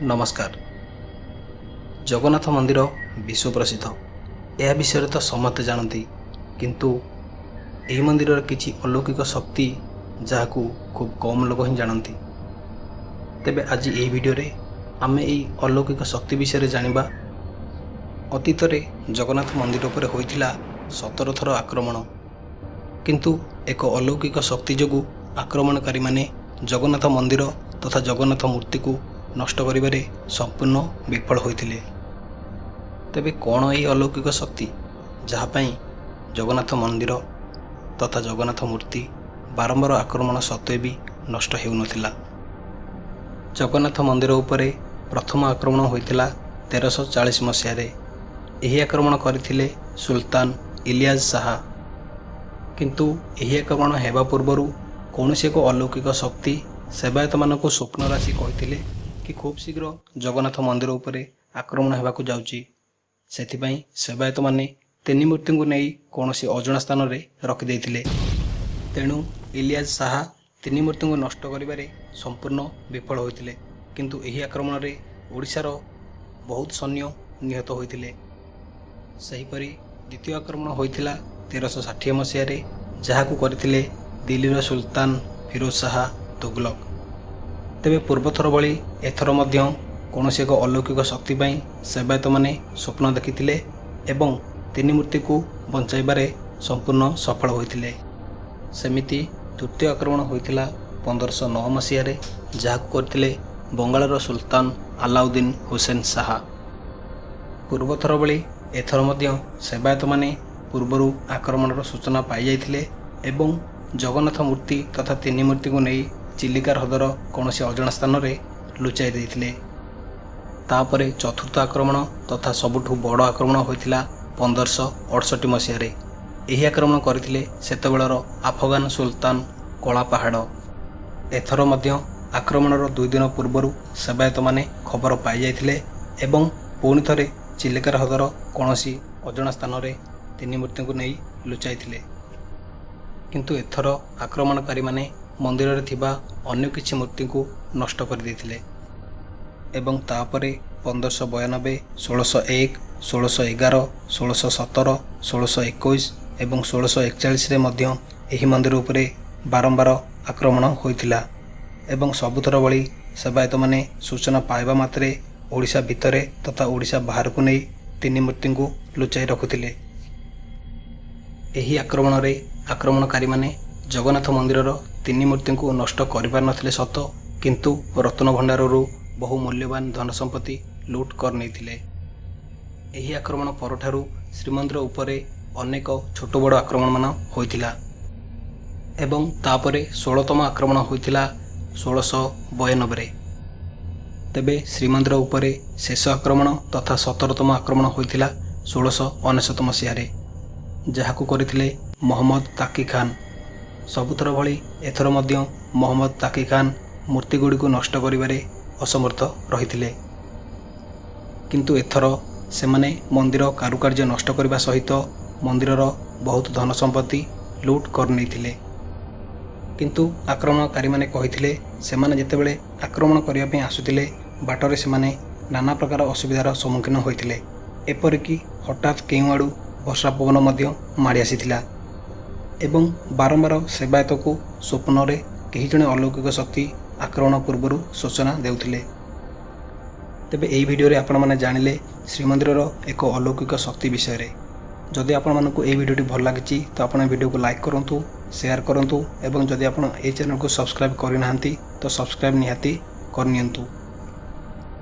ନମସ୍କାର। ଜଗନ୍ନାଥ ମନ୍ଦିର ବିଶ୍ୱ ପ୍ରସିଦ୍ଧ, ଏହା ବିଷୟରେ ତ ସମସ୍ତେ ଜାଣନ୍ତି। କିନ୍ତୁ ଏହି ମନ୍ଦିରର କିଛି ଅଲୌକିକ ଶକ୍ତି, ଯାହାକୁ ଖୁବ୍ କମ୍ ଲୋକ ହିଁ ଜାଣନ୍ତି। ତେବେ ଆଜି ଏହି ଭିଡ଼ିଓରେ ଆମେ ଏହି ଅଲୌକିକ ଶକ୍ତି ବିଷୟରେ ଜାଣିବା। ଅତୀତରେ ଜଗନ୍ନାଥ ମନ୍ଦିର ଉପରେ ହୋଇଥିଲା 17 ଥର ଆକ୍ରମଣ। କିନ୍ତୁ ଏକ ଅଲୌକିକ ଶକ୍ତି ଯୋଗୁଁ ଆକ୍ରମଣକାରୀମାନେ ଜଗନ୍ନାଥ ମନ୍ଦିର ତଥା ଜଗନ୍ନାଥ ମୂର୍ତ୍ତିକୁ ନଷ୍ଟ କରିବାରେ ସମ୍ପୂର୍ଣ୍ଣ ବିଫଳ ହୋଇଥିଲେ। ତେବେ କ'ଣ ଏହି ଅଲୌକିକ ଶକ୍ତି, ଯାହା ପାଇଁ ଜଗନ୍ନାଥ ମନ୍ଦିର ତଥା ଜଗନ୍ନାଥ ମୂର୍ତ୍ତି ବାରମ୍ବାର ଆକ୍ରମଣ ସତ୍ତ୍ୱେ ବି ନଷ୍ଟ ହେଉନଥିଲା? ଜଗନ୍ନାଥ ମନ୍ଦିର ଉପରେ ପ୍ରଥମ ଆକ୍ରମଣ ହୋଇଥିଲା 1340 ମସିହାରେ। ଏହି ଆକ୍ରମଣ କରିଥିଲେ ସୁଲତାନ ଇଲିଆଜ ଶାହା। କିନ୍ତୁ ଏହି ଆକ୍ରମଣ ହେବା ପୂର୍ବରୁ କୌଣସି ଏକ ଅଲୌକିକ ଶକ୍ତି ସେବାୟତମାନଙ୍କୁ ସ୍ୱପ୍ନରେ ଆସି କହିଥିଲେ କି ଖୁବ୍ ଶୀଘ୍ର ଜଗନ୍ନାଥ ମନ୍ଦିର ଉପରେ ଆକ୍ରମଣ ହେବାକୁ ଯାଉଛି। ସେଥିପାଇଁ ସେବାୟତମାନେ ତିନି ମୂର୍ତ୍ତିଙ୍କୁ ନେଇ କୌଣସି ଅଜଣା ସ୍ଥାନରେ ରଖିଦେଇଥିଲେ। ତେଣୁ ଇଲିଆଜ ଶାହା ତିନି ମୂର୍ତ୍ତିଙ୍କୁ ନଷ୍ଟ କରିବାରେ ସମ୍ପୂର୍ଣ୍ଣ ବିଫଳ ହୋଇଥିଲେ। କିନ୍ତୁ ଏହି ଆକ୍ରମଣରେ ଓଡ଼ିଶାର ବହୁତ ସୈନ୍ୟ ନିହତ ହୋଇଥିଲେ। ସେହିପରି ଦ୍ୱିତୀୟ ଆକ୍ରମଣ ହୋଇଥିଲା 1360 ମସିହାରେ, ଯାହାକୁ କରିଥିଲେ ଦିଲ୍ଲୀର ସୁଲତାନ ଫିରୋଜ ଶାହା ତୁଗଲକ। ତେବେ ପୂର୍ବଥର ଭଳି ଏଥର ମଧ୍ୟ କୌଣସି ଏକ ଅଲୌକିକ ଶକ୍ତି ପାଇଁ ସେବାୟତମାନେ ସ୍ୱପ୍ନ ଦେଖିଥିଲେ ଏବଂ ତିନି ମୂର୍ତ୍ତିକୁ ବଞ୍ଚାଇବାରେ ସମ୍ପୂର୍ଣ୍ଣ ସଫଳ ହୋଇଥିଲେ। ସେମିତି ତୃତୀୟ ଆକ୍ରମଣ ହୋଇଥିଲା 1509 ମସିହାରେ, ଯାହାକୁ କରିଥିଲେ ବଙ୍ଗାଳର ସୁଲତାନ ଆଲାଉଦ୍ଦିନ ହୁସେନ ଶାହା। ପୂର୍ବଥର ଭଳି ଏଥର ମଧ୍ୟ ସେବାୟତମାନେ ପୂର୍ବରୁ ଆକ୍ରମଣର ସୂଚନା ପାଇଯାଇଥିଲେ ଏବଂ ଜଗନ୍ନାଥ ମୂର୍ତ୍ତି ତଥା ତିନି ମୂର୍ତ୍ତିକୁ ନେଇ ଚିଲିକା ହ୍ରଦର କୌଣସି ଅଜଣା ସ୍ଥାନରେ ଲୁଚାଇ ଦେଇଥିଲେ। ତାପରେ ଚତୁର୍ଥ ଆକ୍ରମଣ ତଥା ସବୁଠୁ ବଡ଼ ଆକ୍ରମଣ ହୋଇଥିଲା 1568 ମସିହାରେ। ଏହି ଆକ୍ରମଣ କରିଥିଲେ ସେତେବେଳର ଆଫଗାନ ସୁଲତାନ କଳା ପାହାଡ଼। ଏଥର ମଧ୍ୟ ଆକ୍ରମଣର 2 ଦିନ ପୂର୍ବରୁ ସେବାୟତମାନେ ଖବର ପାଇଯାଇଥିଲେ ଏବଂ ପୁଣି ଥରେ ଚିଲିକା ହ୍ରଦର କୌଣସି ଅଜଣା ସ୍ଥାନରେ ତିନି ମୂର୍ତ୍ତିଙ୍କୁ ନେଇ ଲୁଚାଇଥିଲେ। କିନ୍ତୁ ଏଥର ଆକ୍ରମଣକାରୀମାନେ ମନ୍ଦିରରେ ଥିବା ଅନ୍ୟ କିଛି ମୂର୍ତ୍ତିଙ୍କୁ ନଷ୍ଟ କରିଦେଇଥିଲେ। ଏବଂ ତାପରେ 1592, 1601, 1611, 1617, 1621 ଏବଂ 1641ରେ ମଧ୍ୟ ଏହି ମନ୍ଦିର ଉପରେ ବାରମ୍ବାର ଆକ୍ରମଣ ହୋଇଥିଲା ଏବଂ ସବୁଥର ଭଳି ସେବାୟତମାନେ ସୂଚନା ପାଇବା ମାତ୍ରେ ଓଡ଼ିଶା ଭିତରେ ତଥା ଓଡ଼ିଶା ବାହାରକୁ ନେଇ ତିନି ମୂର୍ତ୍ତିଙ୍କୁ ଲୁଚାଇ ରଖୁଥିଲେ। ଏହି ଆକ୍ରମଣରେ ଆକ୍ରମଣକାରୀମାନେ ଜଗନ୍ନାଥ ମନ୍ଦିରର ତିନି ମୂର୍ତ୍ତିଙ୍କୁ ନଷ୍ଟ କରିପାରିନଥିଲେ ସତ, କିନ୍ତୁ ରତ୍ନଭଣ୍ଡାରରୁ ବହୁ ମୂଲ୍ୟବାନ ଧନ ସମ୍ପତ୍ତି ଲୁଟ୍ କରିନେଇଥିଲେ। ଏହି ଆକ୍ରମଣ ପରଠାରୁ ଶ୍ରୀମନ୍ଦିର ଉପରେ ଅନେକ ଛୋଟ ବଡ଼ ଆକ୍ରମଣମାନ ହୋଇଥିଲା ଏବଂ ତାପରେ 16ତମ ଆକ୍ରମଣ ହୋଇଥିଲା 1692ରେ। ତେବେ ଶ୍ରୀମନ୍ଦିର ଉପରେ ଶେଷ ଆକ୍ରମଣ ତଥା 17ତମ ଆକ୍ରମଣ ହୋଇଥିଲା 1699 ମସିହାରେ, ଯାହାକୁ କରିଥିଲେ ମହମ୍ମଦ ତାକି ଖାନ୍। ସବୁଥର ଭଳି ଏଥର ମଧ୍ୟ ମହମ୍ମଦ ତାକି ଖାନ୍ ମୂର୍ତ୍ତିଗୁଡ଼ିକୁ ନଷ୍ଟ କରିବାରେ ଅସମର୍ଥ ରହିଥିଲେ। କିନ୍ତୁ ଏଥର ସେମାନେ ମନ୍ଦିର କାରୁକାର୍ଯ୍ୟ ନଷ୍ଟ କରିବା ସହିତ ମନ୍ଦିରର ବହୁତ ଧନ ସମ୍ପତ୍ତି ଲୁଟ୍ କରିନେଇଥିଲେ। କିନ୍ତୁ ଆକ୍ରମଣକାରୀମାନେ କହିଥିଲେ, ସେମାନେ ଯେତେବେଳେ ଆକ୍ରମଣ କରିବା ପାଇଁ ଆସୁଥିଲେ, ବାଟରେ ସେମାନେ ନାନା ପ୍ରକାର ଅସୁବିଧାର ସମ୍ମୁଖୀନ ହୋଇଥିଲେ। ଏପରିକି ହଠାତ୍ କେଉଁଆଡ଼ୁ ବର୍ଷା ପବନ ମଧ୍ୟ ମାଡ଼ି ଆସିଥିଲା ଏବଂ ବାରମ୍ବାର ସେବାୟତକୁ ସ୍ୱପ୍ନରେ କେହି ଜଣେ ଅଲୌକିକ ଶକ୍ତି ଆକ୍ରମଣ ପୂର୍ବରୁ ସୂଚନା ଦେଉଥିଲେ। ତେବେ ଏହି ଭିଡ଼ିଓରେ ଆପଣମାନେ ଜାଣିଲେ ଶ୍ରୀମନ୍ଦିରର ଏକ ଅଲୌକିକ ଶକ୍ତି ବିଷୟରେ। ଯଦି ଆପଣମାନଙ୍କୁ ଏହି ଭିଡ଼ିଓଟି ଭଲ ଲାଗିଛି, ତ ଆପଣ ଏ ଭିଡ଼ିଓକୁ ଲାଇକ୍ କରନ୍ତୁ, ସେୟାର କରନ୍ତୁ ଏବଂ ଯଦି ଆପଣ ଏହି ଚ୍ୟାନେଲକୁ ସବସ୍କ୍ରାଇବ୍ କରିନାହାନ୍ତି, ତ ସବସ୍କ୍ରାଇବ୍ ନିହାତି କରିନିଅନ୍ତୁ।